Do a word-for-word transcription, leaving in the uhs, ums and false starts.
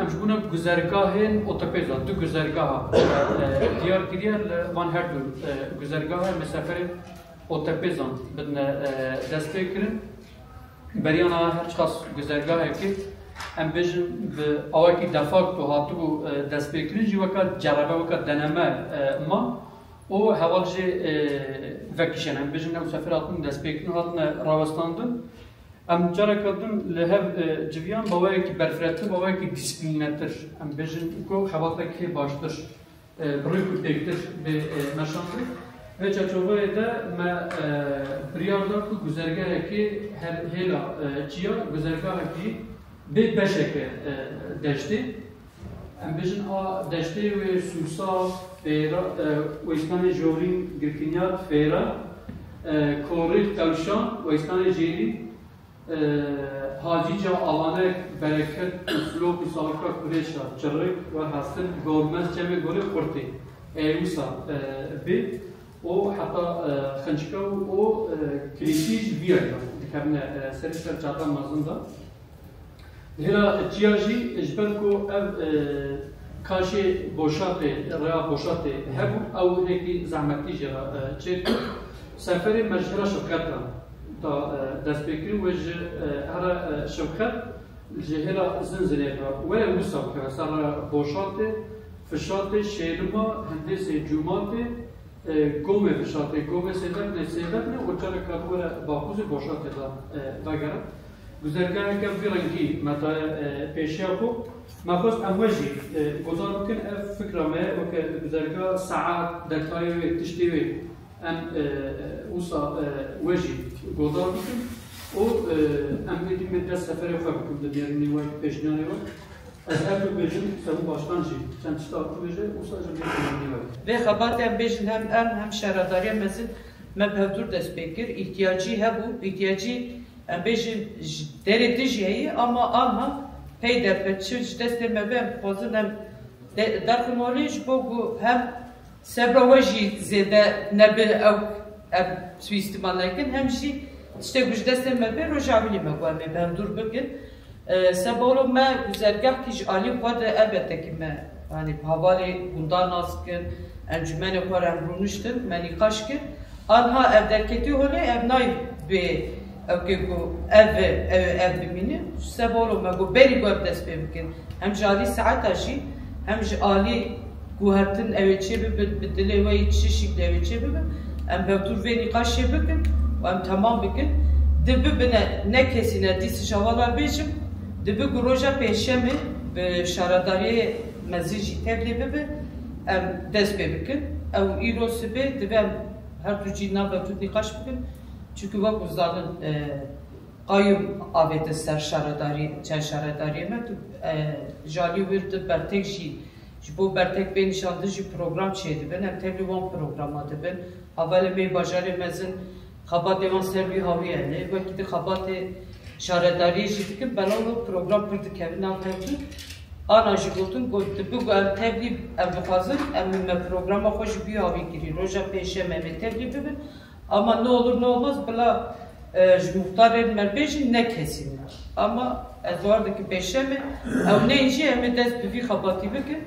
Em ji bona guzergahên otopêzan, du guzergaha, e, diyar kiriye, li van her du, e, guzergaha me seferê otopêzan bidine, e, destpêkirin. Beriya niha her çiqas guzergahekê, em bêjin, bi awakî de facto hatibû, e, destpêkirin, jî weka cerebe, weka deneme, e, ma. Û heval jê, e, vekişên, em bêjin, ew sefer hatin destpêkirin, hatine rawestandin. Em careke din li hev, e, civiyan bi awayekî berfirehtir, bi awayekî dîsîplînetir, em bêjin, ku hevatekî hê baştir, e, bi rêk û pêktir bê, e, meşandin. Vê çarçoveyê de me, e, biryar da ku guzergehekê her hêla, e, çiya, guzergahekî bê beşeke, e, deştê. Em bêjin a deştê wê sûsa, fêra, e, wêstanê jorîn, girkinyar, fêra, e, korî, qewşan, wêstanê jêrîn, e, hacîca, alanek, bereket, û flok û salika, kurêşa, çirik, werhastil, gormez, çemê gorê, qurtê, e, wisa, e, bê. Û heta, e, xinçika û, û, e, kirîtî jî vî yayla dikevine, e, serî ser çata mezin de. Hêla çiya jî ji ber ku ev, e, kaşê boşatê, rêya boşatê hebû, ew hinekî zehmetî jê re, e, çêkir. Seferê me ji hêla Şevqet re da, e, destpêkirin, wê ji, e, here, e, Şevqet ji hêla Zinzinê re were wisa bikeve ser rêya boşatê, fişatê, şêlima, hindêsê, cûmatê, e, gomê fişatê, gomê sêdebnê, sêdebnê û careka were Baqûzê boşatê de, e, vegere. Guzergeheke vî rengî me daye, e, pêşiya xwe. Me xwest em we jî, e, guhdar bikin. Ev fikra me ye, weke guzergeha saet, detayê wê, tiştê wê em, e, e, wisa, e, we jî guhdar bikin û, e, em êdî me dest seferê xwe bikin di nêrînê we, pêşniyarê we. Ez her du bêjim, Semû Başkan jî çend tişta bibêje, wisa jî bêjim. Vê xebatê em bêjin hem em hem şaredariya mezin me bi hevdûr dest pê kir. Îhtiyacî hebû, îhtiyacî em bêjin ji derê din jî heye, ama anha pey derpet çi ji destê me ve em dixwazin em de-, derxin holê ji bo ku hem sebra we jî zêde nebe ew em suîstimal nekin, hem jî tiştê ku ji destê me bê roja ewilî me ku em ê bi hevdûr bikin. E, sebolo me guzergehkî ji alî xwe de elbette ki me, yanî bi hevalê gundan nas dikin, encûmenê xwe re em rûniştin, me nîqaş kir. Anha ev derketî holê, ev nayê bê ewkê ku ev e, ew ê ev bimîne. Sebolo me got berî ku ev dest pê bikin, hem ji alî saeta jî, hem ji alî guhertin ew ê çê bibin, bi dilê we yê çi şiklê ew ê çê bibin, em bi hevdûr vê nîqaşê bikin û em temam bikin. Dibi bine, ne kesî ne dîs ji hevala bêjim, dibi ku roja pêncşemê bi şaredariyê mezin jî tevlî bibe, em dest pê bikin. Ew îro sibê dibe em her du cî nava tu nîqaş bikin. Çunku wek ku zanin, e, qayûm avêtin ser şaredarî, çend şaredariyê me, tu, e, ji alî wir di bertek jî, ji bo bertek bê nîşandin jî program çêdibin. Em tevlî wan programa dibin. Hevalê me yê bajarê mezin xebatê wan ser wî hawî hene. Wekî di xebatê şaredariyê jî dikin, belav program pir dikevin nav tevlî. Ana jî gotin, got, dibi ku em tevlî, em dixwazin, em me programa xwe ji wî hawî kirî. Roja pêncşemê em ê tevlî bibin. Ama ne olur ne olmaz bila, e, ji muxtarên me bêjin ne kesî ne. Ama ez bawer dikim pêşemê ew neyên jî em ê dest bi vî xebatî bikin.